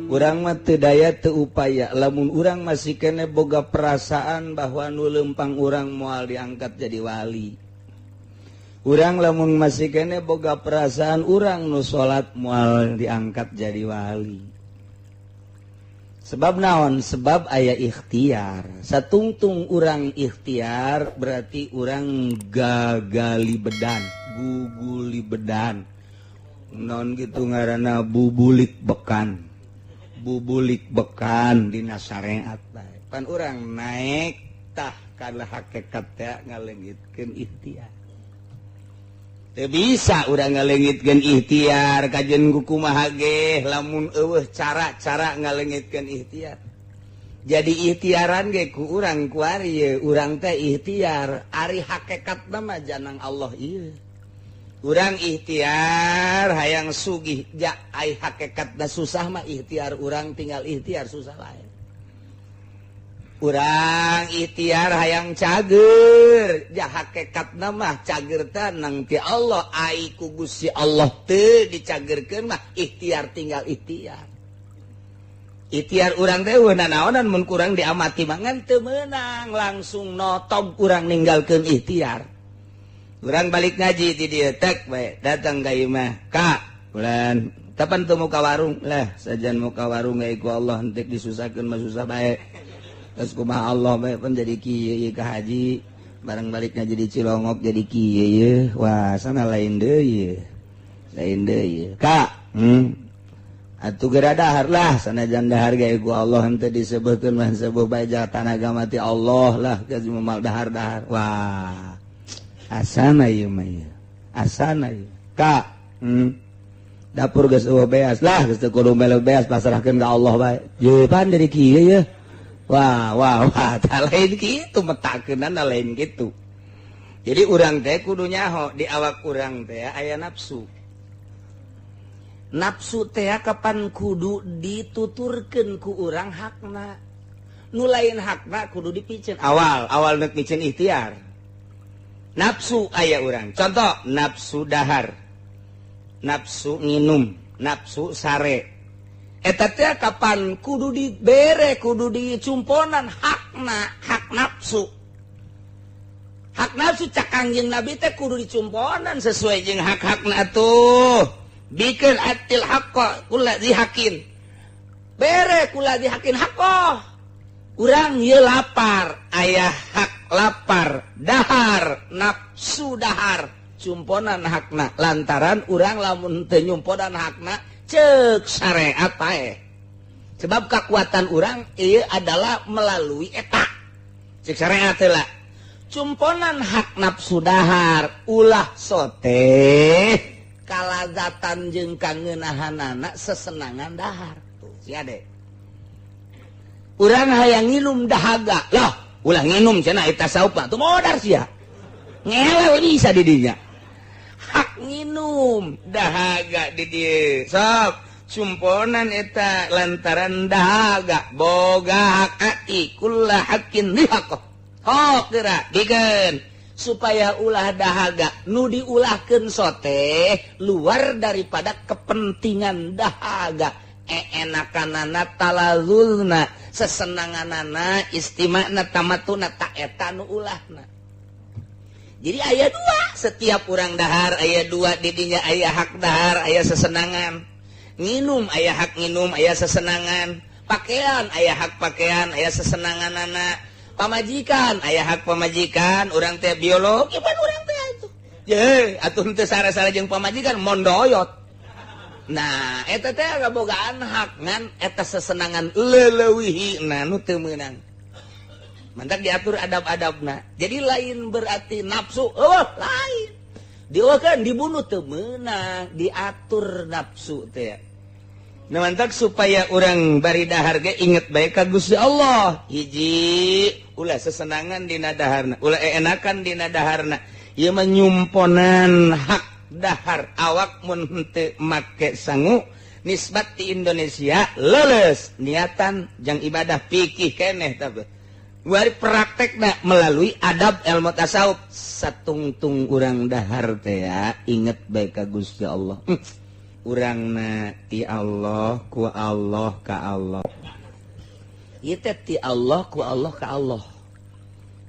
Urang mah teu daya, teu upaya. Lamun urang masih kene boga perasaan bahwa nu lempang urang moal diangkat jadi wali, urang lamun masih kene boga perasaan urang nu salat moal diangkat jadi wali. Sebab naon? Sebab aya ikhtiar. Satungtung urang ikhtiar berarti urang gagali bedan, guguli bedan, non gitu ngaranna, bubulik bekan, bubulik bekan dina syariat bae. Pan urang naik tah kana hakikat teh ngalengitkeun ikhtiar. Teu bisa urang ngalengitkeun ikhtiar kajen ku kumaha ge lamun eueuh cara-cara ngalengitkeun ikhtiar. Jadi ikhtiaran ge ku urang kuari ye, urang teh ikhtiar, ari hakikatna mah janang Allah ieu. Urang ikhtiar hayang sugih ja, ai hakikatna susah mah ikhtiar urang tinggal ikhtiar susah lain. Urang ikhtiar hayang cager ja, hakikatna mah cager teh nang ti Allah, ai ku Gusti Allah teu dicagerkeun mah ikhtiar tinggal ikhtiar. Ikhtiar urang teh eueuh nanaonan mun kurang diamati mah, ngan teu meunang langsung notob urang ninggalkeun ikhtiar. Urang balik ngaji di dieu tek bae datang ka imah ka bulan kapan teu muka warung lah, sajan muka warung ge ku Allah hentek disusahkeun mah susah bae. Terus kumaha Allah bae pun jadi kieu ieu ka haji barang balik ngaji di Cilongok jadi kieu ieu, wah sana lain deui ieu, lain deui ieu ka. Atuh geura dahar lah, sanajan dahar ge ku Allah henteu disebutkeun mah sebuh bae, tanaga mati Allah lah geus moal dahar-dahar. Wah, asana ieu mah ieu, asana ieu ka. Dapur geus eueuh beas lah, geus teu kudu melu beas, pasrahkeun ka Allah bae. Ye pan jadi kieu ye, wah wah wah, tah lain kitu metakeunana, lain kitu. Jadi urang teh kudu nyaho di awak urang teh aya nafsu. Nafsu teh kapan kudu dituturkeun ku urang hakna, nu lain hakna kudu dipiceun awal awal nek miceun ikhtiar. Nafsu aya urang, contoh nafsu dahar, nafsu nginum, nafsu sare, eta teh kapan kudu dibere, kudu dicumponan hakna. Hak nafsu, hak nafsu cak Kangjeng Nabi teh kudu dicumponan sesuai jeung hak-hakna tuh. Bikin atil haqqa kulla dzi haqqin, bere kulla dzi haqqin haqqo. Urang ye lapar, aya hak lapar dahar, nafsu dahar, cumponan hakna, lantaran urang lamun teu nyumponan hakna cek syariat paeh, sebab kekuatan urang ieu adalah melalui eta. Cek syariat lah cumponan hak nafsu dahar, ulah sote kalazatan jeung kangeunahanana sesenangan dahar. Tuh si ade urang hayang nginum dahaga lah, ulah nginum cenah eta saupa tuh modar sia ngelel bisa di dinya. Hak nginum dahaga di dieu sok cumponan eta, lantaran dahaga boga hak ati kulla haqqin lihaqo hok geura bikeun supaya ulah dahaga nu diulahkeun sote luar daripada kepentingan dahaga, enakanana, talazulna, sesenanganana, istimana, tamatuna, tak eta nu ulahna. Jadi aya dua, setiap urang dahar aya dua didinya, aya hak dahar, aya sesenangan. Nginum aya hak nginum, aya sesenangan. Pakaian aya hak pakaian, aya sesenangan anak. Pamajikan aya hak pamajikan, urang teh biologi pan urang teh atuh. Ye, atuh teu sare-sare jeung pamajikan mondoyot. Nah, eta teh kabogaan hak, ngan eta sesenangan leleuwihina nu teu meunang. Mantak diatur adab-adabna. Jadi lain berarti nafsu, oh lain. Dieukeun dibunuh teu meunang, diatur nafsu teh. Nah, mantak supaya urang bari dahar ge inget bae ka Gusti Allah. Hiji, ulah sesenangan dina daharna, ulah enakan dina daharna. Ieu mah nyumponan hak dahar awak mun henteu make sangu nisbat di Indonesia leles niatan jang ibadah pikih keneh, tapi wari praktekna melalui adab ilmu tasawuf. Satungtung urang dahar teh ya inget bae ka Gusti Allah. Urangna ti Allah ku Allah ka Allah. Ieu teh ti Allah ku Allah ka Allah.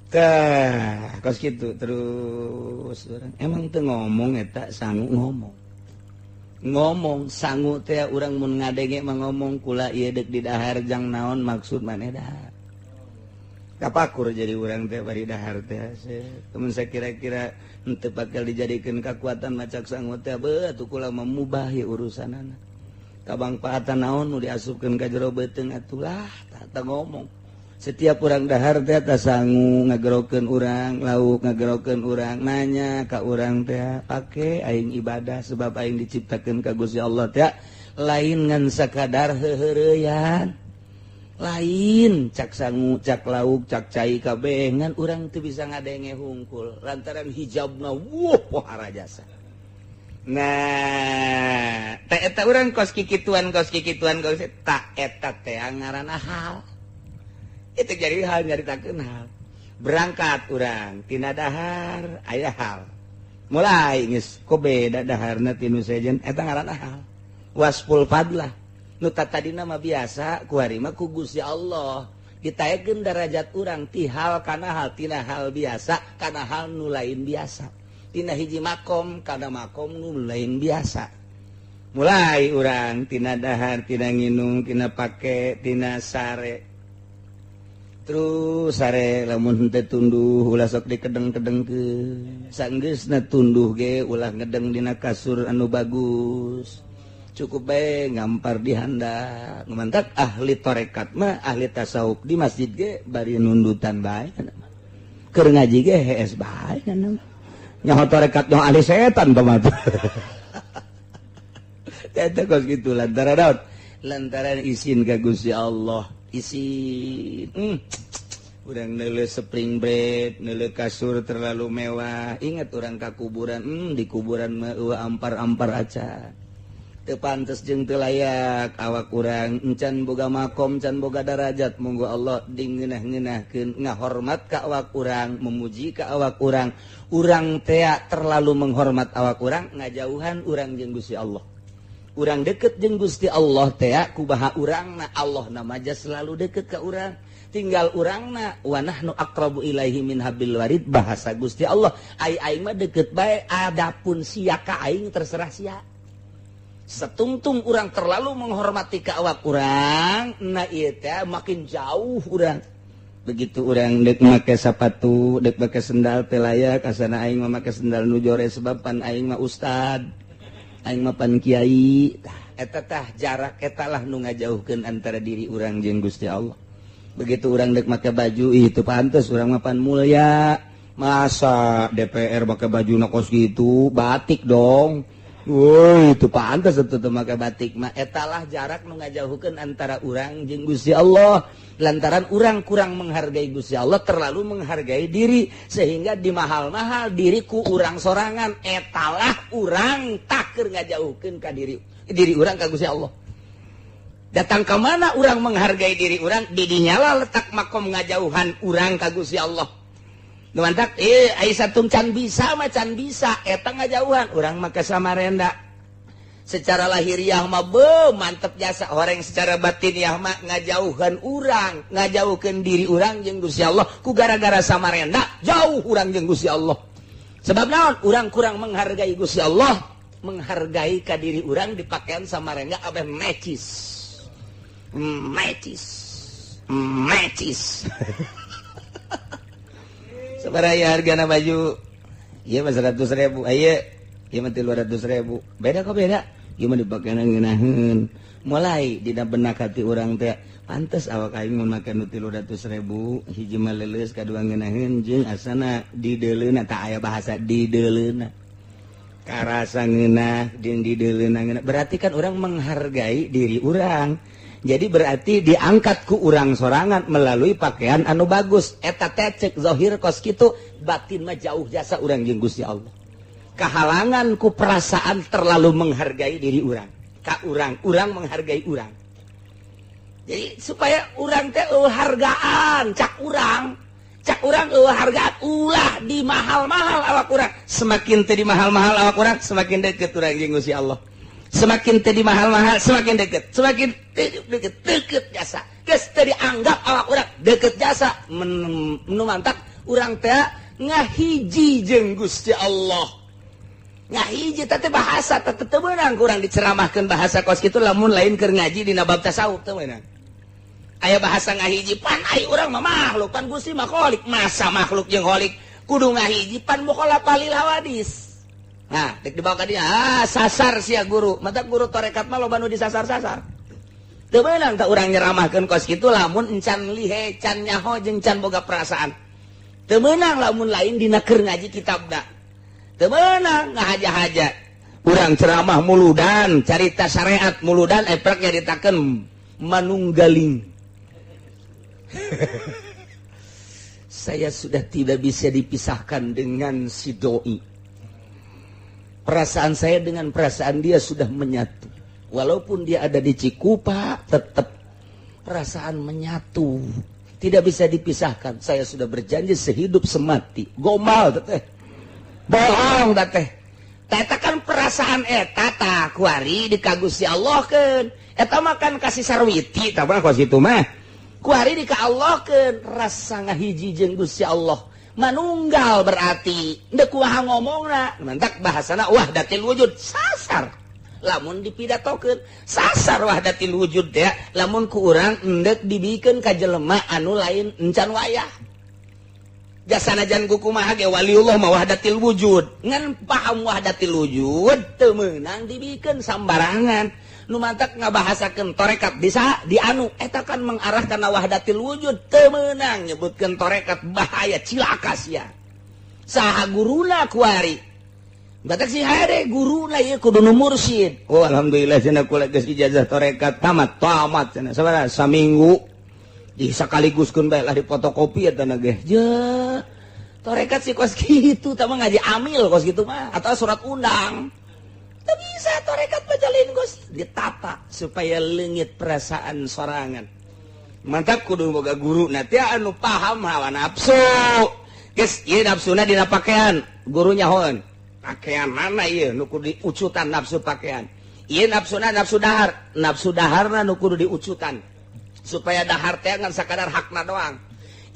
Tah, kos kitu terus urang emang teu ngomong eta sangu ngomong. Ngomong sangu teh urang mun ngadenge mah ngomong kula ieu deuk didahar jang naon maksud maneh dahar. Kapakur jadi urang teh bari dahar teh. Temen saya kira-kira henteu bakal dijadikeun kakuatan macak sangu teh beuh atuh kula mah mubah ieu urusanana. Kabangpaatan naon nu diasupkeun ka jero beuteung atulah tah ngomong. Setiap urang dahar teh tah sangu ngagerokeun urang, lauk ngagerokeun urang, nanya ka urang teh pake aing ibadah sebab aing diciptakeun ka Gusti Allah teh lain ngan sakadar heuheureyan. Lain cak sangu, cak lauk, cak cai kabeh ngan urang teu bisa ngadenge hungkul lantaran hijabna wuh pohara jasa. Nah, teh eta urang kos kikituan kos tak eta teh ngaranna hal. Itu jadi hal nyaritakeun hal. Berangkat urang tina dahar aya hal. Mulai geus kok beda daharna ti nu sejen eta ngaranna hal. Wasful fadlah. Nu tadina mah biasa ku ari mah ku Gusti Allah. Ditaekeun darajat urang ti hal kana hal, tina hal biasa kana hal nu lain biasa. Tina hiji makom kana makom nu lain biasa. Mulai urang tina dahar, tina nginum, tina pake, tina sare. Terus sare lamun henteu tunduh ulah sok dikedeng-kedengkeun. Sanggeusna tunduh ge ulah ngedeng dina kasur anu bagus. Cukup bae ngampar di handap. Mantak ahli tarekat mah ahli tasawuf di masjid ge bari nundutan bae. Keur ngaji ge hees bae. Nyaho tarekat nyaho ahli setan tah mah. Eta kos kitu lantaran naon? Lantaran isin ka Gusti Allah. Isin. Urang neuleuh spring bed, neuleuh kasur terlalu mewah. Ingat urang ka kuburan, di kuburan mah eueuh ampar-ampar acan. Teu pantes jeung teu layak awak urang encan boga makom, can boga darajat. Monggo Allah dingeunah-ngeunahkeun ngahormat ka awak urang, memuji ka awak urang. Urang tea terlalu menghormat awak urang, ngajauhan urang jeung Gusti Allah. Urang deket jeung Gusti Allah tea kubaha urangna Allah na maja selalu deket ka urang. Tinggal urangna wa nahnu aqrabu ilaihi min hablil warid bahasa Gusti Allah. Ai aing mah deket bae adapun sia ka aing terserah sia. Setungtung urang terlalu menghormati ka awak urang, na ieu teh makin jauh urang. Begitu urang deuk make sapatu, deuk make sendal teh layak, asana aing mah make sendal nu jore sebab pan aing mah ustad. Aing mah pan kiai. Eta tah jarak eta lah nu ngajauhkeun antara diri urang jeung Gusti Allah. Begitu urang deuk make baju, ih itu pantes urang mah pan mulia. Masa DPR make baju na kos gitu, batik dong. Woi, itu pantes atuh teu make batik mah. Etalah jarak nu ngajauhkeun antara urang jeung Gusti Allah. Lantaran urang kurang menghargai Gusti Allah, terlalu menghargai diri sehingga dimahal-mahal diriku urang sorangan. Etalah urang tak keur ngajauhkeun ka diri diri urang ka Gusti Allah. Datang ke mana urang menghargai diri urang, didinya lah letak makom ngajauhan urang ka Gusti Allah. Nu mantak ai satung can bisa mah can bisa eta ngajauhan urang mah ka Samarenda. Secara lahiriah mah beuh mantep jasa, horeng secara batiniah mah ngajauhan urang, ngajauhkeun diri urang jeung Gusti Allah. Ku gara-gara Samarenda jauh urang jeung Gusti Allah. Sebab naon? Urang kurang menghargai Gusti Allah, menghargai ka diri urang dipakaian Samarenda abeh mecis. Mecis. Mecis. Sabaraha hargana baju? Ieu mah 100.000. Ieu ieu mah 300.000. Beda kok beda. Ieu mah dipakena ngeunaheun. Mulai dina benak hati urang teh pantes awak aing mun make nu 300.000, hiji mah leuleus, kadua ngeunaheun jeung asana dideuleuna tah aya bahasa dideuleuna. Karasa ngeunah jeung dideuleuna ngeunah. Berarti kan urang menghargai diri urang. Jadi berarti diangkat ku urang sorangan melalui pakaian anu bagus. Eta teh cek zahir kos kitu, batin mah jauh jasa urang jeung Gusti Allah. Kahalangan ku perasaan terlalu menghargai diri urang. Ka urang, urang menghargai urang. Jadi supaya urang teh eueuh hargaan, cak urang eueuh hargaan ulah di mahal-mahal awak urang. Semakin teh di mahal-mahal awak urang, semakin deket urang jeung Gusti Allah. Semakin teu dimahal-mahal semakin deket, semakin deket deket jasa. Geus teu dianggap awak urang deket jasa nu mantak urang teh ngahiji jeung Gusti Allah. Ngahiji teh bahasa teh teu meunang kurang diceramahkeun bahasa kos kitu lamun lain keur ngaji dina bab tasawuf teu meunang. Aya bahasa ngahiji pan ai urang mah makhluk pan Gusti mah khalik, masa makhluk jeung khalik kudu ngahiji pan mukhalafah lil hawadis. Nah, dek dibawa ka dia, sasar sia guru. Mata guru tarekat mah loba nu disasar-sasar. Teu meunang tah urang nyeramahkeun kos kitu lamun encan lihe, can nyaho jeung can boga perasaan. Teu meunang lamun lain dina keur ngaji kitabna. Teu meunang ngahaja-haja. Urang ceramah muludan, carita syariat muludan eprek nyaritakeun manunggaling. Saya sudah tidak bisa dipisahkan dengan si doi. Perasaan saya dengan perasaan dia sudah menyatu. Walaupun dia ada di Cikupa, tetap perasaan menyatu. Tidak bisa dipisahkan. Saya sudah berjanji sehidup semati. Gombal teteh. Bohong teteh. Eta kan perasaan eta tah kuari di ka Gusti Allah keun. Eta mah kan kasih sarwiti tah mah kos kitu mah. Kuari di ka Allah keun rasa ngahiji jeung Gusti Allah. Manunggal berarti ndek kumaha ngomongna mantak bahasana wahdatil wujud sasar lamun dipidatokeun sasar wahdatil wujud teh lamun ku urang endek dibikeun ka jelema anu lain encan wayah jasanajan ku kumaha ge waliullah mah wahdatil wujud ngan paham wahdatil wujud teu meunang dibikeun sambarangan nu mantak ngabahasakeun tarekat bisa dianu eta kan mengarah kana wahdatil wujud teu meunang nyebutkeun tarekat bahaya cilaka sia saha guruna kuari batak si hade guruna ieu kudu nu mursyid. Oh alhamdulillah cenah kula geus ijazah tarekat tamat tamat cenah sabaraha saminggu di sakaliguskeun bae lah difotokopi eta na ge je tarekat si kos kitu tah mah ngaji amil kos kitu mah atau surat undang. Tak bisa tarekat majalin gos ditata supaya leungit perasaan sorangan. Mantap kudu boga guru nanti anu paham hawa nafsu. Geus ieu nafsuna dina pakaian, guru nyahoeun. Pakaian mana ieu nu kudu diucutan nafsu pakaian. Ieu nafsuna nafsu dahar, nafsu daharna nu kudu diucutan. Supaya dahar teh ngan sakadar hakna doang.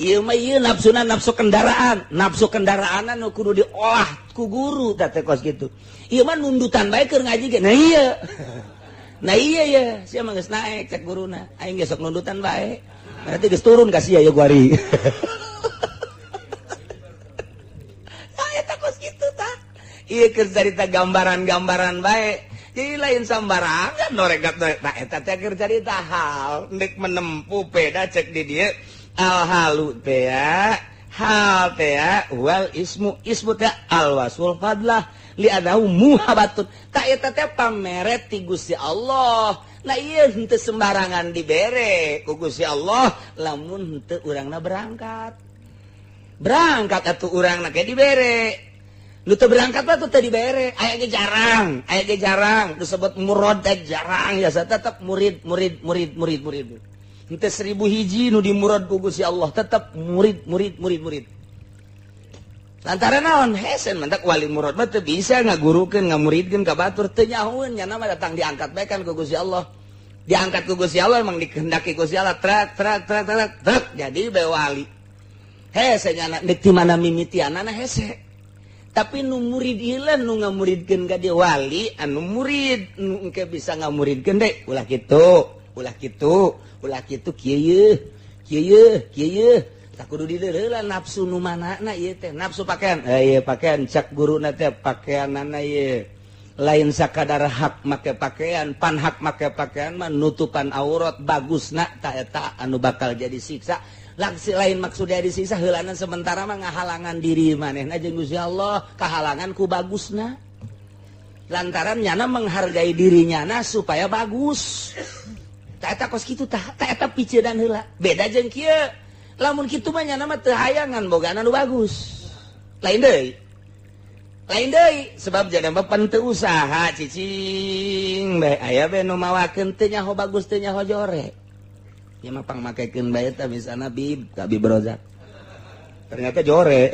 Ieu mah ieu nafsuna nafsu kendaraan, nafsu kendaraanna nu kudu diolah ku guru teh kos kitu. Ieu mah nundutan bae keur ngaji ge. Nah iya. Nah iya ya, sia mah geus naek cek guruna. Aing ge sok nundutan bae. Berarti geus turun ka sia ya guari. Tah eta kos kitu tah. Ieu keur carita gambaran-gambaran bae. Jadi lain sambarangan norekat tah eta teh keur carita hal ndek menempuh beda cek di dieu. Al halu teh hal teh wal ismu ismu teh al wasful fadlah li adahu muhabatun ta eta teh pamere ti Gusti Allah. Nah ieu henteu sembarangan dibere ku Gusti Allah lamun henteu urangna berangkat. Berangkat atuh urangna ge dibere. Nu teu berangkat mah teu dibere. Aya ge jarang, aya ge jarang disebut murad teh jarang ya tetep murid murid murid murid murid. Henteu 1000 hiji nu dimurad ku Gusti Allah tetep murid murid murid murid. Lantaran naon hesen mantak wali murad mah teu bisa ngagurukeun ngamuridkeun ka batur teu nyahoeun nya mah datang diangkat bae kan ku Gusti Allah. Diangkat ku Gusti Allah emang dikehendaki Gusti Allah trek trek trek trek trek jadi bae wali. Hese nya deuk ti mana mimitianana hese. Tapi nu murid ieu nu ngamuridkeun ka dia wali anu murid nu engke bisa ngamuridkeun deui ulah kitu ulah kitu ulah kitu kieu yeuh kieu yeuh kieu yeuh tak kudu dileureulan nafsu nu manana ieu teh nafsu pakaian ieu pakaian cak guruna teh pakaianana ieu lain sakadar hak make pakaian pan hak make pakaian mah nutupan aurat bagusna ta eta anu bakal jadi siksa langsung lain maksudnya disiksa heulanan sementara mah ngahalangan diri manehna jeung Gusti Allah kahalangan ku bagusna lantaran nyana menghargai diri nyana supaya bagus ta eta kos kitu tah ta eta piceudan heula beda jeung kieu lamun kitu mah nyana mah teu hayangan bogana nu bagus lain deui sebab jadama pan teu usaha cicing bae aya bae nu mawakeun teu nyaho bagus teu nyaho jore ieu mah pangmakekeun bae tah misalna bib ka Bib Rozak ternyata jore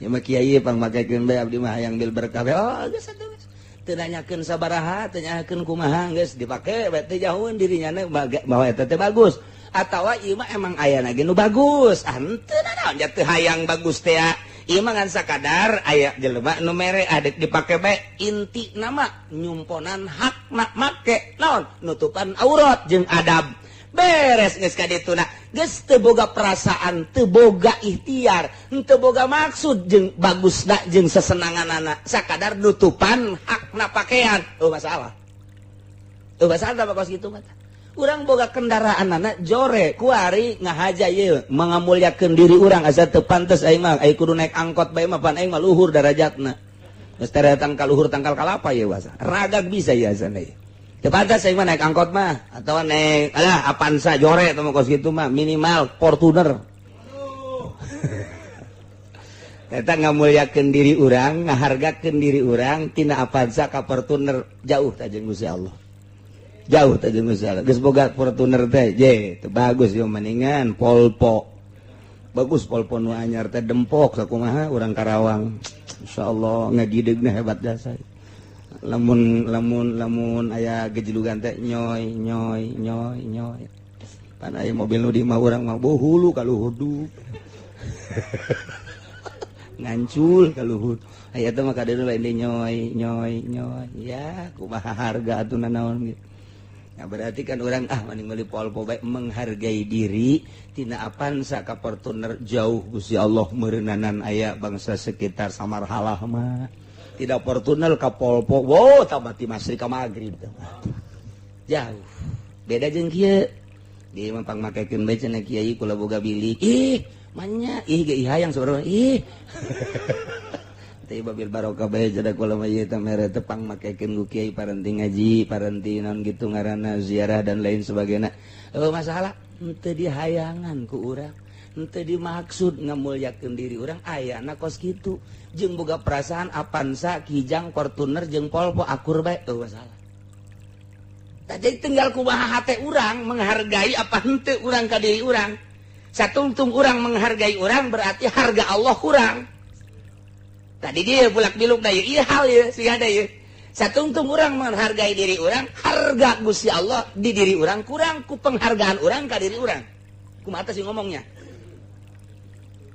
ieu mah kiai pangmakekeun bae abdi mah hayang bil berkah bae oh geus atuh. Teu nanyakeun sabaraha, teu nanyakeun kumaha, geus dipake bae teu jauheun dirinya bahwa eta teh bagus. Atawa ieu mah emang ayana ge nu bagus. Ah henteu naon teu hayang bagus teh. Ieu mah ngan sakadar aya jelema nu mere adek dipake bae, inti nama nyumponan hakna make naon nutupan aurat jeung adab. Beres geus ka dituna. Geus teu boga perasaan, teu boga ikhtiar, teu boga maksud jeung bagusna jeung sesenanganana, sakadar nutupan hakna pakaian. Oh masalah. Oh masalah kos kitu mah. Urang boga kendaraan anak jore kuari ngahaja ieu mengamulyakeun diri urang asa teu pantes aing mah, aing kudu naik angkot bae mah pan aing mah luhur darajatna. Geus teh tangkal luhur tangkal kalapa ieu asa. Ragag bisa ieu asana ieu. Teu pantes aing mah naik angkot mah atawa naik alah Avanza jore teh mah kos kitu mah minimal Fortuner. Eta ngamulyakeun diri urang, ngahargakeun diri urang tina Avanza ka Fortuner jauh tah jeung Gusti Allah. Jauh teh jeung Gusti Allah. Geus boga Fortuner teh, je, teu bagus ieu mendingan Volvo. Bagus Volvo nu anyar teh dempok sakumaha urang Karawang. Insyaallah ngagidegna hebat jasa. Lamun lamun lamun aya gejelugan teh nyoy nyoy nyoy nyoy. Pan aya mobil nu di imah urang mah beuh hulu ka luhur du. Ngancul ka luhur. Aya teh mah kadeuna lain deui nyoy nyoy nyoy. Ya, kumaha harga atuh nanaon gitu. Nah, berarti kan orang ah mending meuli Volvo bae menghargai diri tina Avanza ka Fortuner jauh Gusti Allah meureunanan aya bangsa sekitar samarhalah mah. Tidak Fortuner ka Volvo, wow tambah ti masri ka magrib jauh. Beda jeung kieu. Di mah pangmakekeun bae cenah kiai kula boga bilik. Ih, manya ih ge hayang saurang ih. Teh babil barokah bae jada kula mah ieu teh mere teh pangmakekeun ku kiai paranti ngaji, paranti naon gitu ngaranna ziarah dan lain sebagainya. Oh masalah henteu dihayangan ku urang, henteu dimaksud ngamulyakeun diri urang ayana kos kitu. Jeung boga perasaan Avanza, Kijang, Fortuner jeung Volvo akur bae eueuh masalah. Tah jadi tinggal kumaha hate urang menghargai apa henteu urang ka diri urang. Satungtung urang menghargai urang berarti harga Allah kurang. Tadi dia bulak biluk da ieu hal ieu siga da ieu. Satungtung urang menghargai diri urang, harga Gusti Allah di diri urang kurang ku penghargaan urang ka diri urang. Kumaha teh sih ngomongnya?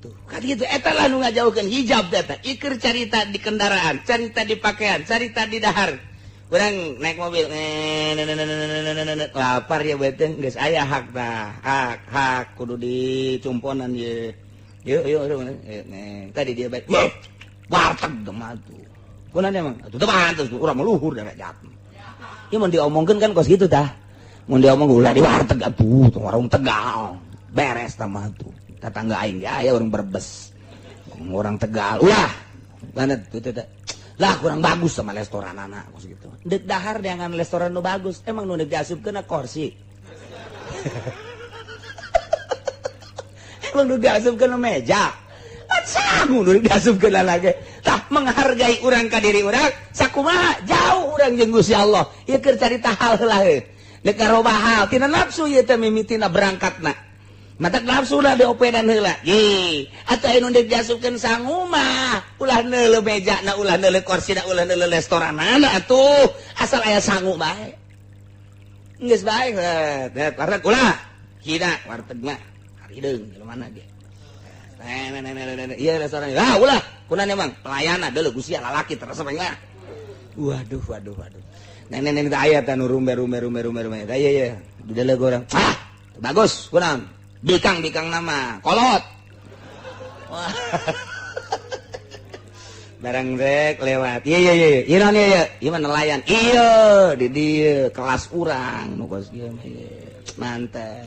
Tuh, kan gitu eta lah nu ngajauhkeun hijab eta. Iker carita di kendaraan, carita di pakaian, carita di dahar. Urang naik mobil, lapar ya beuteung geus aya hak tah, hak hak kudu dicumponan ye. Yuk yuk yuk tadi dia baik. Warteg mah tuh. Kunaon emang? Atuh teu pantes urang mah luhur derajat. Ieu mun diomongkeun kan kos kitu tah. Mun diomong ulah di warteg atuh, warung Tegal. Beres tah mah tuh. Tetangga aing ge aya orang Brebes. Orang Tegal. Ulah. Mana tuh teh. Lah kurang bagus sama restoran anak kos gitu. Deuk dahar dengan restoran nu bagus, emang nu deuk diasupkeun kursi. Emang nu diasupkeun meja. Sangu nu diasupkeun lagi. Tah menghargai urang ka diri urang sakumaha jauh urang jeung Gusti Allah. Ieu keur carita hal heula heuh. Deuk ngarobah hal tina nafsu ieu teh mimitina berangkatna. Matak nafsu lah diopedan heula. Ye, atuh anu deuk diasupkeun sangu mah ulah neuleuh mejana, ulah neuleuh korsina, ulah neuleuh restoranana atuh. Asal aya sangu bae. Geus bae heuh, warteg ulah. Hina warteg mah harideung jelema ge. Iya restoran. Ah ulah, kunan emang pelayanan deuleu Gusti lalaki terus mah. Waduh waduh waduh. Nenek-nenek teh aya teh nu rumbe rumbe rumbe rumbe rumbe. Tah ieu ieu dideuleu urang. Ah, bagus kunan. Bikang-bikang nama, kolot. Wah. Barang rek lewat. Iya iya iya. Ieu naon ieu? Ieu mah nelayan. Iya, di dieu kelas urang nu kos kieu mah ieu. Mantep.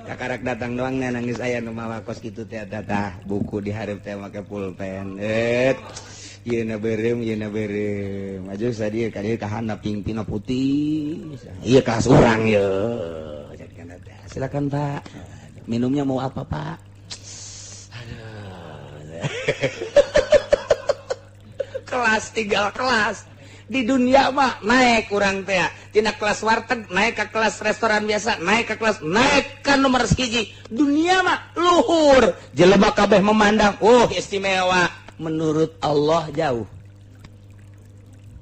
Kakarak datang doang nya nangis aya nu mawa kos kitu teh tah buku di hareup teh make pulpen. Ieu na beureum, ieu na beureum. Maju sadieu ka dieu ka handap pingpina putih. Ieu kelas urang ieu. Silakan Pak. Minumnya mau apa Pak? Aduh. Kelas tinggal kelas. Di dunia mah naik urang teh. Tina kelas warteg naik ke kelas restoran biasa, naik ke kelas, naik ke nomor hiji. Dunia mah luhur. Jelema kabeh memandang, oh istimewa. Menurut Allah jauh.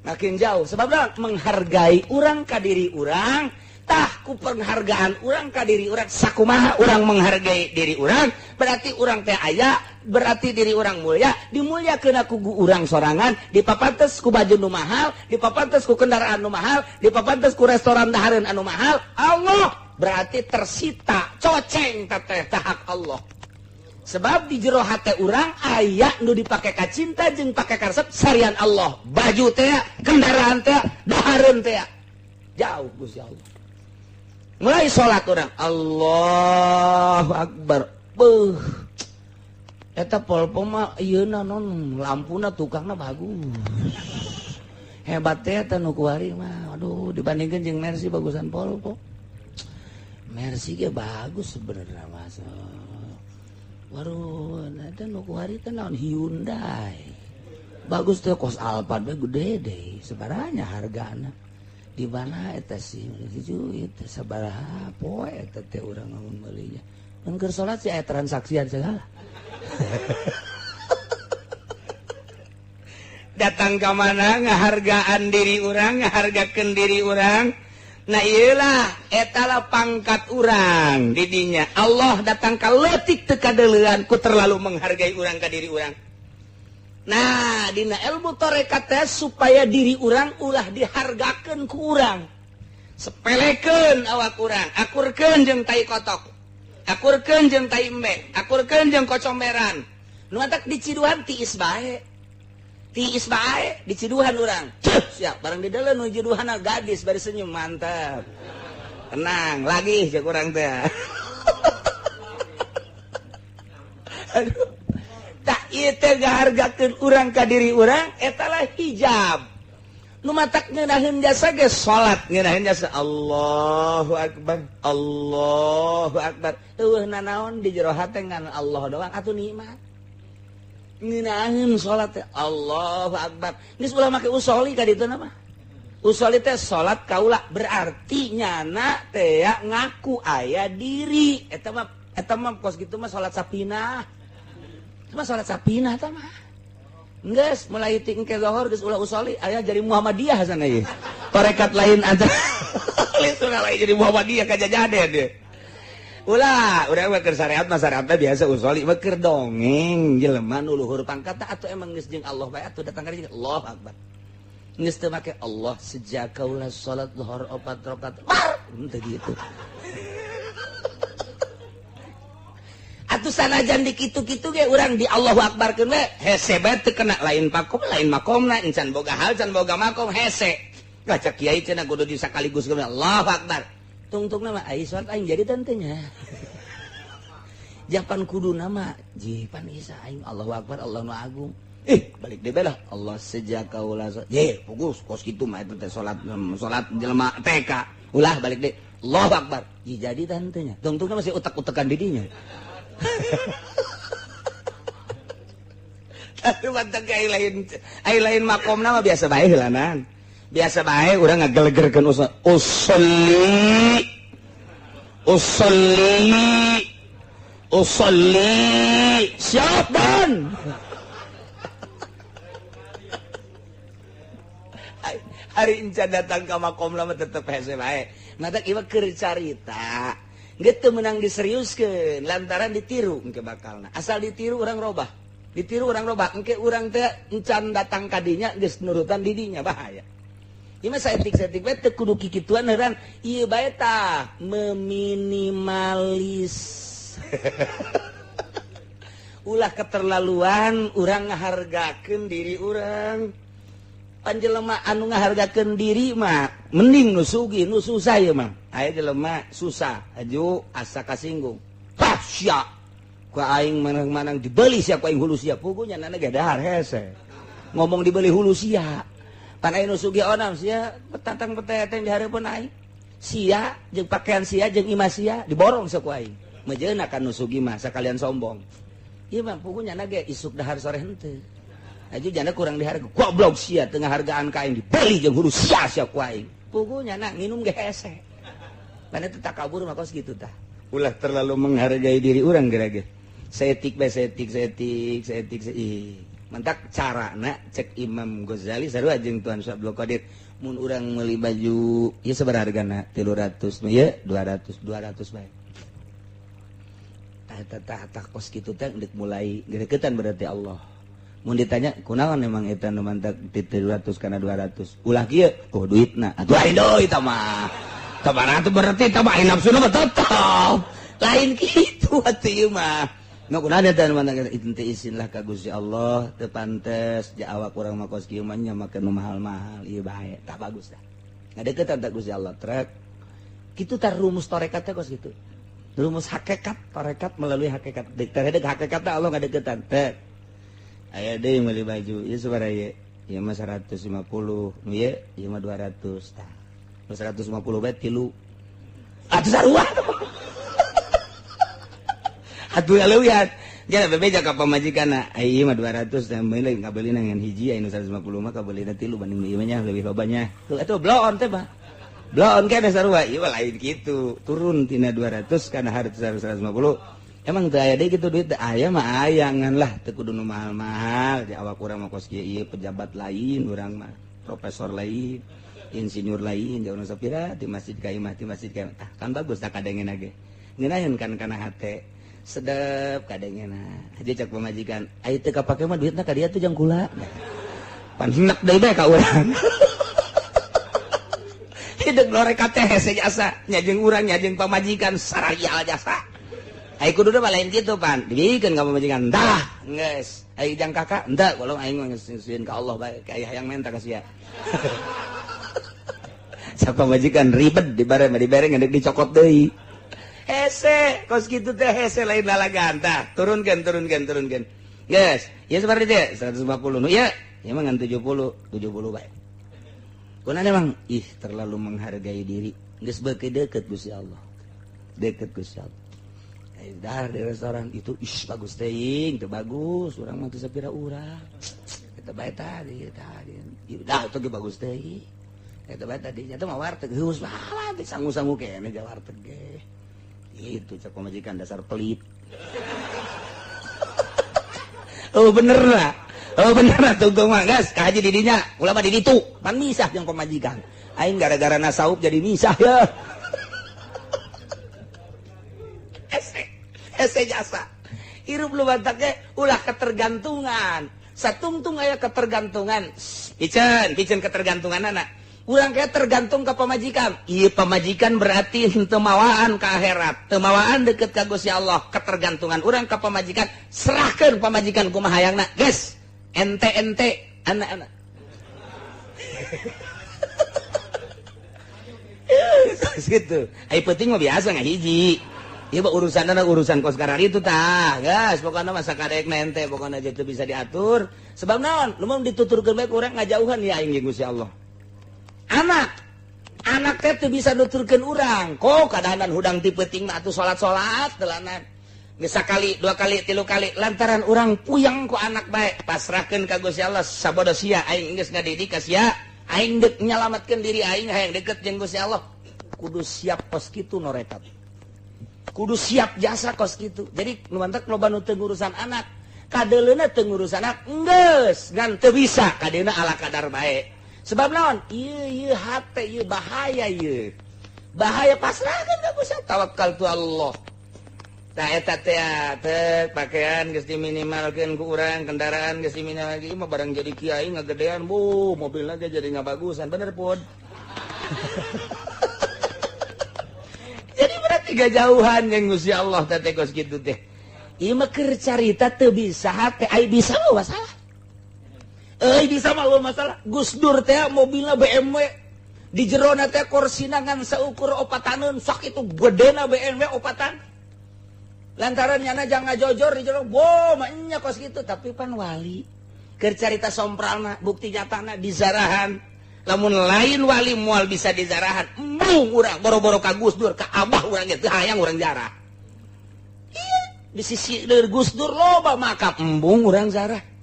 Makin jauh sebab menghargai urang ka diri urang, tah ku penghargaan urang ka diri urang, sakumaha urang menghargai diri urang, berarti urang teh aya, berarti diri urang mulia, dimuliakeun ku urang sorangan, dipapantes ku baju nu mahal, dipapantes ku kendaraan nu mahal, dipapantes ku restoran dahareun anu mahal, Allah berarti tersita, coceng teteh hak Allah. Sebab di jero hate urang aya nu dipake ka cinta jeung pake karesep sarian Allah, baju teh, kendaraan teh, dahareun teh. Jauh Gusti Allah. Mulai salat urang Allahu Akbar. Beuh. Eta Volvo mah ieuna non lampuna tukangna bagus. Hebat teh eta nu kuari mah. Aduh, dibandingkeun jeung Mercy bagusan Volvo. Mercy ge bagus sebenarnya mas. Waduh, eta nu kuari teh naon Hyundai. Bagus teh kos Alphard we gede deh sebaranya hargana. Di mana eta sih itu sabaraha poe eta teh urang ngamun meulinya. Mun keur salat sih aya transaksian segala. Datang ka mana ngahargaan diri urang, ngahargakeun diri urang. Nah iyalah etalah pangkat urang didinya. Allah datang ka leutik teu kadeulean ku terlalu menghargai urang ka diri urang. Nah dina ilmu tarekat teh supaya diri urang ulah dihargakeun ku urang. Sepelekeun awak urang, akurkeun jeung tai kotok, akurkeun jeung tai embe, akurkeun jeung kocomberan. Nu matak diciduhan tiis bae. Tiis bae diciduhan urang. Siap barang di dalam nu ciduhan gadis bari senyum mantap. Tenang lagi cek urang teh. Aduh. Tak ieu teh ngahargakeun urang ka diri urang eta lah hijab. Nu matak ngeunaheun jasa ge salat ngeunaheun jasa Allahu Akbar, Allahu Akbar. Eueuh nanaon di jero hate ngan Allah doang atuh nikmat. Ngeunaheun salat teh Allahu Akbar. Geus ulah make usoli ka ditu mah. Usoli teh salat kaula berarti nyana teh ngaku aya diri. Eta mah kos kitu mah salat sapinah. Mah salat sapinah ta mah. Geus mulai ti engke zuhur geus ulah usoli aya jadi Muhammadiyah sana ieu. Tarekat lain aja. Lain lain jadi Muhammadiyah ka jajaden ieu. Ulah, urang mah keur syariat mah syariat biasa usoli mah keur dongeng jelema nu luhur pangkat atuh emang geus jeung Allah bae atuh datang ka dieu Allahu Akbar. Geus teu make Allah sejak kaula salat zuhur 4 rakaat. Bar, henteu kitu. Atuh sanajan di kitu-kitu ge urang di Allahu Akbarkeun we hese bae teu kena lain pakom lain makomna encan boga hal can boga makom hese. Kaca kiai cenah kudu disakaligus Allahu Akbar. Tungtungna mah ai salat aing jadi tentenya. Japan kudu nama jipan isa aing Allahu Akbar Allah nu agung. Ih balik deui lah Allah sejak kaula ye fokus kos kitu mah eta teh salat salat jelema TK. Ulah balik deui Allahu Akbar. Ji jadi tentenya. Tungtungna masih utek-utekan didinya. Tapi manteng ai lain makomna mah biasa bae heulanan. Biasa bae urang ngagelegerkeun usolli usolli usolli siap dan hari encan datang ka makom lama tetep hese bae. Matak ieu keur carita geus teu meunang diseriuskeun lantaran ditiru engke bakalna. Asal ditiru urang robah. Ditiru urang robah engke urang teh encan datang ka dinya geus nurutan di dinya bahaya. Ieu mah saetik-saetik bae teu kudu kikituan heuran ieu bae tah meminimalis. Ulah keterlaluan urang ngahargakeun diri urang. Panjelema anu ngahargakeun diri mah mending nu sugih nu susah ieu mah. Aya jelema susah aju asa kasinggung. Tah sia ku aing manang-manang dibeli sia ku aing hulu sia puguh nya nana ge dahar hese. Ngomong dibeli hulu sia. Pan aya nu sugih onam sia petatang peteteng di hareupeun aing. Sia jeung pakaian sia jeung imah sia diborong sia ku aing. Mejeuna kan nu sugih mah sakalian sombong. Ieu mah puguh nya ge isuk dahar sore henteu. Aju janda kurang diharga. Goblok sia teu ngahargaan ka aing dibeli jeung hulu sia sia ku aing. Puguh nya nginum ge hese. Mana teu takabur mah kos kitu tah. Ulah terlalu menghargai diri urang geura ge. Saetik bae saetik saetik saetik saetik. Mantak carana cek Imam Ghazali sarua jeung Tuan Syekh Abdul Qadir mun urang meuli baju ieu sabaraha hargana 300 ieu 200 200 bae. Tah tah tah kos kitu teh deuk mulai gedeketan berarti Allah. Mun ditanya kunaon emang eta nu mantak 300 kana 200 ulah kieu oh duitna atuh lain deui eta mah. Sabaraha tuh berarti eta mah nafsuna mah tetep. Lain kitu atuh ieu mah. Nu kunaon eta nu mantak itu teh izinlah ka Gusti Allah teu pantes ja awak urang mah kos kieu mah nya make nu mahal-mahal ieu bae tah bagus tah. Ngadeukeutan ta Gusti Allah trek. Kitu tah rumus tarekat teh kos kitu. Rumus hakikat tarekat melalui hakikat. Deuk teh hakikat teh Allah ngadeukeutan teh. Aya deui meuli baju ieu sabaraha ieu? Ieu mah 150, nu ieu ieu mah 200 tah. 150 bae tilu. Atuh sarua. Atuh leuwihan. Geus bebeja ka pamajikanna, ai ieu mah 200 teh meuli kabeulina ngan hiji aya nu 150 mah kabeulina tilu banding ieu mah nya leuwih loba nya. Tuh atuh bloon teh mah. Bloon keneh sarua ieu mah lain kitu. Turun tina 200 kana harga 150. Emang teu aya deui kitu duit teh aya mah aya ngan lah teu kudu nu mahal-mahal di awak urang mah kos kieu ieu pejabat lain urang mah, profesor lain, insinyur lain jauh sapira di masjid ka imah di masjid ka tah kan bagus tah kadengena ge. Ngeunaheun kan kana hate. Sedep kadengena. Haji cak pamajikan, ai teu kapake mah duitna ka dia tuh jang kula. Pan henek deui bae ka urang. Hideung lorek teh hese jasa, nya jeung urang nya jeung pamajikan sararial jasa. Ai kudu mah lain kitu pan, dibikeun ka pamajikan. Tah, geus. Ai jang kakak, henteu kolong aing mah geus nyusuin ka Allah bae, ka hayang menta ka sia. Cak pamajikan ribet dibare mah dibere ngedeuk dicokot deui. Hese kos kitu teh hese lain lalagan tah turunkeun turunkeun turunkeun geus ieu sabaraha teh 150 nu ieu ieu mah ngan 70 70 bae kunaon emang ih terlalu menghargai diri geus beuki deukeut Gusti Allah deukeut Gusti Allah eh dah di restoran itu ih bagus teuing teu bagus urang mah teu sapira urang eta bae tadi tadi dah itu ge bagus teuing eta bae tadi nya teh mah warteg geus lah teh sangu-sangu keneh ja warteg ge. Itu cak pamajikan dasar pelit. Oh bener lah. Oh bener lah tungtung mah gas ka haji di dinya ulah mah di ditu pan misah jeung pamajikan. Aing gara-gara nasaup jadi misah ya. Hese hese jasa. Hirup lu bantak ge ulah ketergantungan. Satungtung aya ketergantungan. Piceun, piceun ketergantunganana. Urang kayak tergantung ke pamajikan. Ieu pamajikan berarti henteu mawaan ka akhirat, teu mawaan deket ka Gusti Allah. Ketergantungan urang ka pamajikan, serahkeun pamajikan kumaha hayangna. Geus, ente-ente anak-anak. Gitu. Ai penting mah biasa ngahiji. Ieu mah urusanna urusan kos karar itu tah. Geus, pokona mah sakadekna ente, pokona aja teu bisa diatur. Sebab naon? Lamun dituturkeun bae ku urang ngajauhan ya aing jeung Gusti Allah. Anak, anak teh teu bisa nuturkeun urang. Kok kadahanan hudang ti peuting mah atuh salat-salat telanan. Geus sakali, dua kali, tilu kali lantaran urang puyeng ku anak bae. Pasrahkeun ka Gusti Allah sabodo sia aing geus ngadidik ka sia, aing deuk nyalametkeun diri aing hayang deukeut jeung Gusti Allah. Kudu siap kos kitu norekat. Kudu siap jasa kos kitu. Jadi nu mantak loba nu teu ngurusan anak. Kadeuleuna teu ngurusan anak geus ngan teu bisa kadeuna ala kadar bae. Sebab naon? Ieu ieu hate ieu bahaya ieu. Bahaya pasrahkeun ka Gusti tawakal tu Allah. Tah eta teh teh pakaian geus diminimalkeun ku urang, kendaraan geus diminimalkeun mah barang jadi kiai ngagedean, bu, mobilna ge jadi ngabagusan, bener pun. Jadi berarti gajauhan jeung Gusti Allah teh teh kos kitu teh. Ieu mah keur carita teu bisa hate, ai bisa mah masalah. Euy bisa mah masalah. Gus Dur teh mobilna BMW di jerona teh korsina ngan saukur opataneun sakitu gedena BMW opatan. Lantaran nyana jangan ngajojor di jero, bo mah nya kos kitu tapi pan wali. Keur carita sompralna bukti nyatana dizarahan. Lamun lain wali moal bisa dizarahan. Embung urang boro-boro ka Gus Dur ka abah urang ge teu hayang urang jarah. Iya, di sisi Gus Dur loba makam embung urang zarah.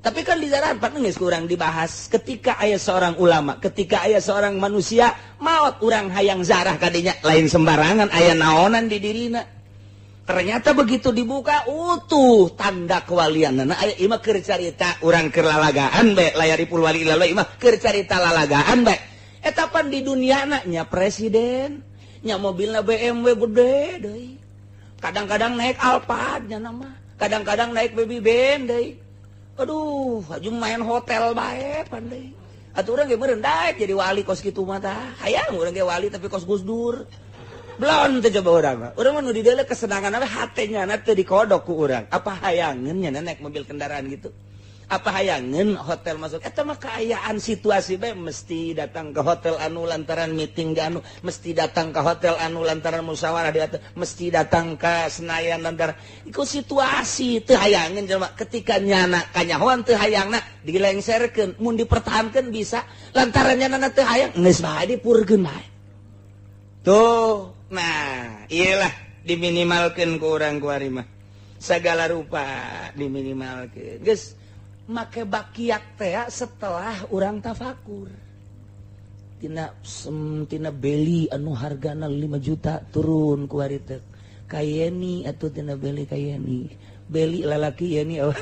Tapi kan di zarahan pan geus kurang dibahas ketika aya seorang ulama, ketika aya seorang manusia maot urang hayang zarah kadinya lain sembarangan aya naonan di dirina. Ternyata begitu dibuka utuh tanda kewalian. Nah, aya ieu mah keur carita urang keur lalagaan bae, layariful wali illallah ieu mah keur carita lalagaan bae. Eta pan di dunia nya presiden, nya mobilna BMW gede deui. Kadang-kadang naik Alphard nya nama, kadang-kadang naik Baby Benz deui. Aduh, aju main hotel bae pan deui. Atuh urang ge meureun daek jadi wali kos kitu mah tah. Hayang urang ge wali tapi kos Gus Dur. Belum teu coba urang mah. Urang mah nu di dieu kesenangan we hatenya na teu dikodok ku urang. Apa hayangeun nya naik mobil kendaraan gitu? Apa hayangeun hotel masuk? Eta mah kaayaan situasi bae, mesti datang ke hotel anu lantaran meeting di anu, mesti datang ke hotel anu lantaran musyawarah di atas, mesti datang ke Senayan lantaran iku situasi teu hayangeun jelema. Ketika nyana kanyahoan teu hayangna dilengserkeun, mun dipertahankeun bisa lantaran nyana teu hayang geus bae dipurkeun bae. Tuh, nah, iyalah diminimalkeun ku urang kuari mah. Segala rupa diminimalkeun. Geus make bakiak teh setelah urang tafakur. Tina tina beli anu hargana 5 juta turun kuari teh. Ka Yeni atuh tina beli ka Yeni. Beli lalaki Yeni oh.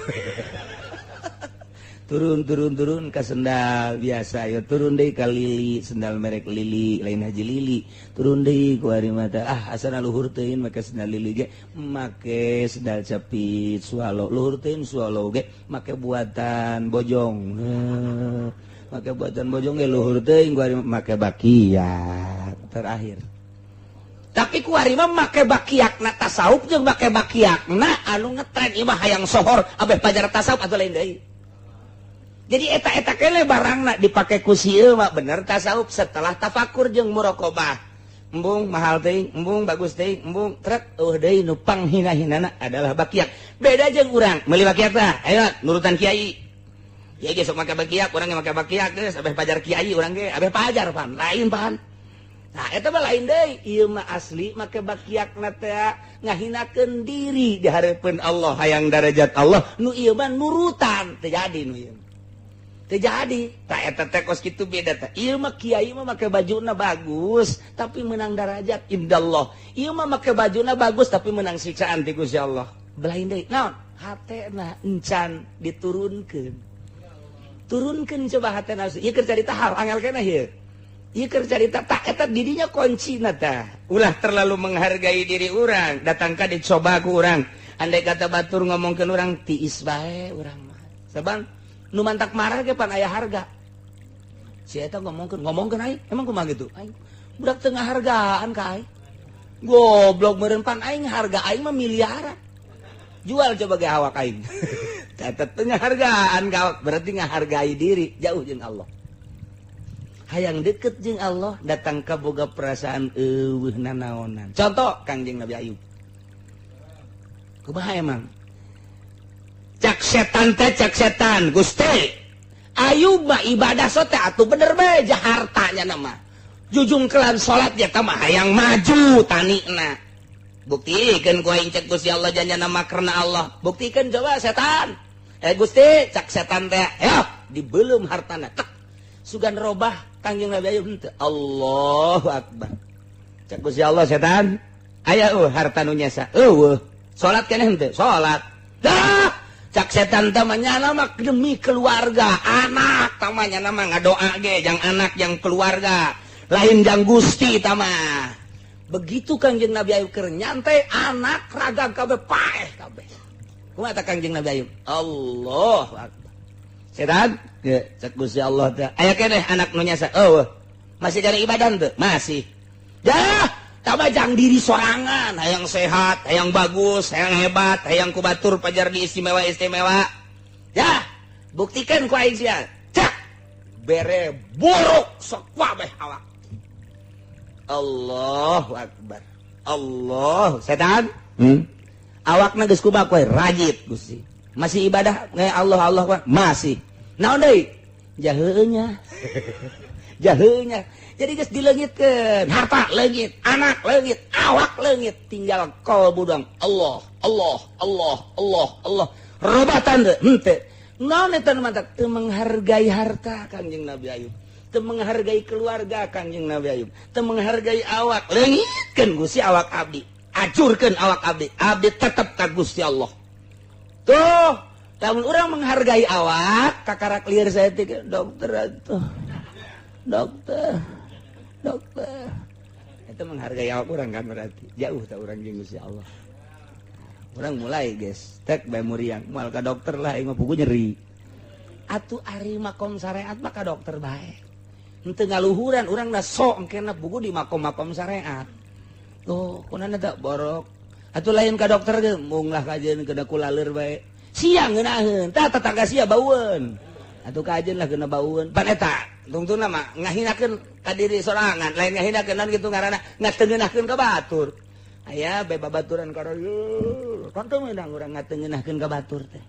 Turun turun turun ke sendal biasa ya, turun deui ka Lili, sendal merek Lili, lain Haji Lili. Turun deui ku ari mata, ah asana luhur teuing make sendal Lili ge, make sendal cepit Swallow, luhur teuing Swallow ge, make buatan Bojong. Make buatan Bojong ge luhur teuing ku ari make bakiak terakhir. Tapi ku ari mah make bakiakna tasawuf jeung make bakiakna anu ngetren ieu mah hayang sohor abeh pajar tasawuf atuh lain deui. Jadi eta-eta kele barangna dipake ku si ieu mah bener tasawuf setelah tafakur jeung muraqabah. Embung mahal teuing, embung bagus teuing, embung trek eueuh deui nu panghina-hinana adalah bakiak. Beda jeung urang meuli bakiak tah, ayo nurutan kiai. Kiai ge sok make bakiak, urang ge make bakiak geus abeh pajar kiai urang ge, abeh pajar pan, lain pan. Nah, eta mah lain deui, ieu mah asli make bakiakna teh ngahinakeun diri di hareupeun Allah hayang darajat Allah, nu ieu mah nurutan teu jadi nu ieu. Terjadi tak eta teh kos kitu beda teh. Ieu mah kiai mah make bajuna bagus tapi menang darajat indallah. Ieu mah make bajuna bagus tapi menang siksaan ti Gusti Allah. Belain deui. Naon? Hatena encan diturunkeun. Turunkeun coba hatena. Ieu keur carita hal angel keneh ieu. Ieu keur carita tak eta didinya kuncina tah. Ulah terlalu menghargai diri urang, datang ka dicoba ku urang. Andai kata batur ngomongkeun urang tiis bae urang mah. Sabang nu mantak marah ge pan aya harga. Si eta ngomongkeun aing, emang kumaha gitu? Aing budak teu ngahargaan ka aing. Goblok meureun pan aing harga aing mah miliaran. Jual coba ge awak aing. Eta teu ngahargaan ka awak, berarti ngahargai diri jauh jeung Allah. Hayang deket jeung Allah datang ka boga perasaan eueuh nanaonan. Contoh Kangjeng Nabi Ayub. Kumaha emang? Cak setan teh cak setan Gusti Ayub mah ibadah sote atuh bener bae hartanya nama jujungkelan salat ya mah hayang maju tanina buktikeun ku aing cek Gusti Allah janjana mah karena Allah buktikeun coba setan Gusti cak setan teh ya dibelum hartana tek sugan robah Kangjeng Nabi Ayub henteu Allahu akbar cak Gusti Allah setan aya eueuh harta nu nyesa eueuh salat keneh henteu salat dah cak setan tamanya nama demi keluarga anak tamanya nama ngadoa ge jang anak jang keluarga lain jang Gusti tama begitu Kangjeng Nabi Ayub keur nyantai anak ragam kabeh paeh kabeh kumaha ta Kangjeng Nabi Ayub Allahu akbar setan ge cak Gusti Allah teh aya keneh anak nu nyasa eueuh masih cari ibadah teu masih dah tama jang diri sorangan hayang sehat hayang bagus hayang hebat hayang kubatur pajar di istimewa istimewa ya buktikan ku aing sia cak bere buruk sok kabeh awak Allahu akbar Allah setan awakna geus kumaha kowe rajit Gusti masih ibadah Allah Allah masih naon deui jaheunya jaheunya. Jadi geus dileungitkeun, harta leungit, anak leungit, awak leungit, tinggal kalbu doang. Allah, Allah, Allah, Allah, Allah. Robatan teu henteu. Naon eta nu mantak teu menghargai harta Kangjeng Nabi Ayub, teu menghargai keluarga Kangjeng Nabi Ayub, teu menghargai awak, leungitkeun Gusti awak abdi. Acurkeun awak abdi, abdi tetep ka Gusti Allah. Tuh, lamun urang menghargai awak, kakarak lieur saeutik, dokter atuh. Dokter. Dokter. Itu menghargai awak urang kan berarti. Jauh tak urang jeung Gusti Allah. Urang mulai guys, tek bae muriang, moal ka dokter lah aing mah pugu nyeri. Atuh ari makom syariat mah ka dokter bae. Henteu ngaluhuran urang da sok engkena pugu di makom-makom syariat. Tuh, kunana tak borok. Atuh lain ka dokter ge mung lah kajeun kena kulaler bae. Sia ngeunaheun, tah tetangga sia baueun. Atuh kajeun lah kena baueun. Pan eta tungtungna mah ngahinakeun ka diri sorangan, lain ngahinakeun naon kitu ngaranna ngatengeunahkeun ka batur. Aya bae babaturan karayu. Kan teu meunang urang ngatengeunahkeun ka batur teh.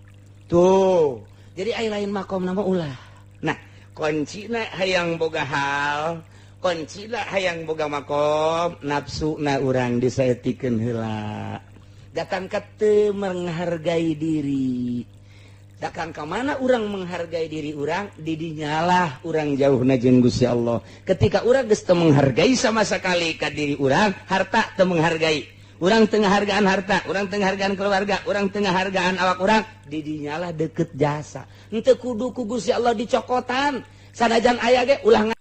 Tuh. Jadi aya lain makom nama ulah. Nah, kuncina hayang boga hal, kuncina hayang boga makom, nafsu na urang disaetikeun heula. Datang ka teu menghargai diri. Datang ka mana urang menghargai diri urang, didinyalah urang jauhna jeung Gusti Allah. Ketika urang geus teu menghargai sama sekali ka diri urang, harta teu menghargai. Urang teu ngahargaan harta, urang teu ngahargaan keluarga, urang teu ngahargaan awak urang, didinyalah deket jasa. Henteu kudu ku Gusti Allah dicokotan. Sanajan aya ge ulah.